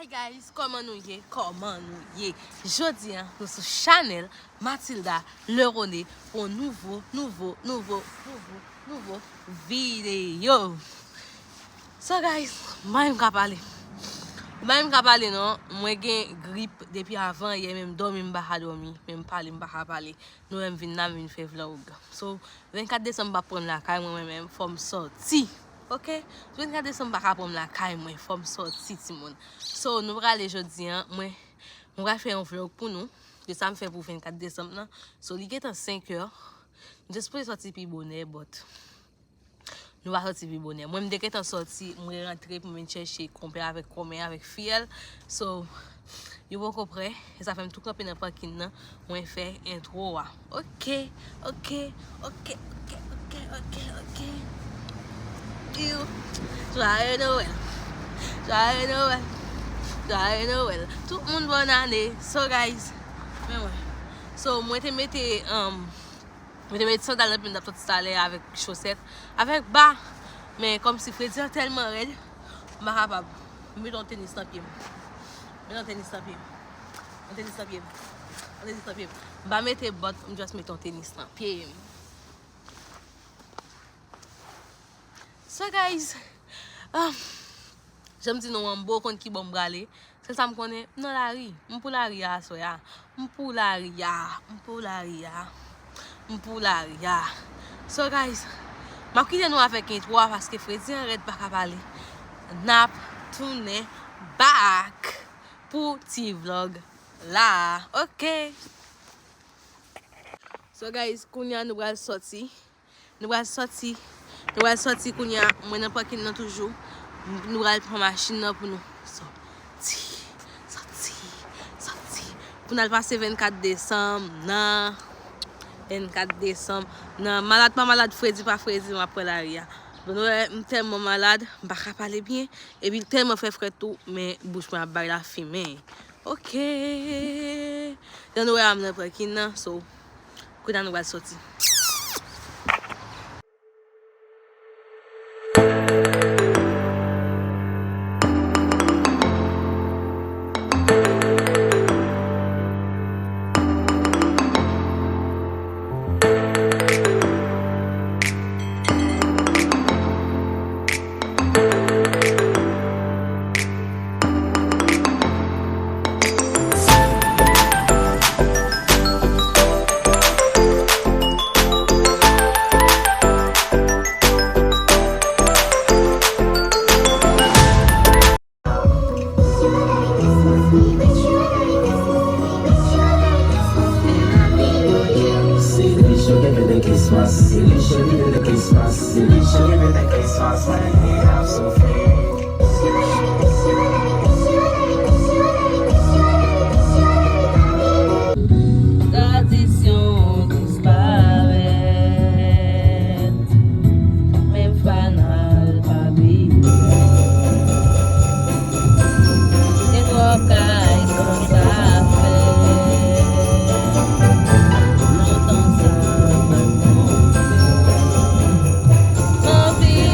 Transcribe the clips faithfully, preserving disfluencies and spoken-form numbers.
Hey guys, kòman nou ye? Kòman nou ye? Jodi a, nou sou chanèl Mathilda Lerone pou yon nouvo, nouvo, nouvo, nouvo, nouvo videyo. So guys, m pa menm ka pale. M pa menm ka pale non. Mwen gen grip depi avan yè, menm dòmi m pa ka dòmi, menm pale m pa ka pale. Nou wè m vin la, m vin fè vlog. So, vennkat desanm pa pran m lakay mwen, mwen menm, fò m sòti. Oke? Vennkat desanm pa ka pran m lakay mwen, fò m sòti, timoun. So, nou prale jodi a, mwen, mwen pral fè yon vlog pou nou, de sa m fè pou vennkat desanm nan. So, li gentan senk è. M te sipoze sòti pi bonè, but nou pa sòti pi bonè. Mwen, m te gentan sòti, mwen rantre pou mwen chèche konpè avèk kòmè avèk fiyèl. So, yo poko prè. E sa fè m tou kanpe nan pakin nan. Mwen fè entwo a. Oke, oke, oke, oke, oke, oke, oke. Iw. Joyeux Noël. Joyeux Noël. Joyeux Noël. Tout moun bòn ane. So, guys, men mwen. So, mwen te mete, um, Mwen te met sandal nan pye m, t ap sòti talè avèk chosèt, avèk ba. Men kòmsi fredi an tèlman rèd, m pa kapab. M met yon tenis nan pye m. Met yon tenis nan pye m. Yon tenis nan pye m. Yon tenis nan pye m. M pa mete bòt, m just met yon tenis nan pye m. So guys, ah, jan m di nou an, m poko konn ki bò m prale. Sèl sa m konnen, m nan lari. M pou lari a aswè a. M pou lari a. M pou lari a. M pou lari a. So guys, m ap kite nou avèk entwo a paske fredi an rèd pa ka pale. N ap tounen back pou ti vlog la. Oke. So guys, kounye a nou pral sòti. Nou pral sòti. Nou pral sòti kounye a. Mwen nan pakin nan toujou. Nou pral pran machin nan pou nou sòti. Sòti. Sòti. Pou n al pase vennkat desanm nan. Vennkat desanm nan. Malad pa malad, fredi pa fredi, m ap pran lari a. Bon, nou wè, m tèlman malad, m pa ka pale byen. Epi l tèlman fè frèt tou, men bouch mwen ap bay lafimen. Oke. Jan nou wè a, m nan pakin nan, so, kounye a nou pral sòti. Tradisyon disparèt, men fanal pa bliye. Gen twòp kay konsa fèt, lontan sa pa t konn fèt. Anpil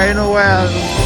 Hey Noël.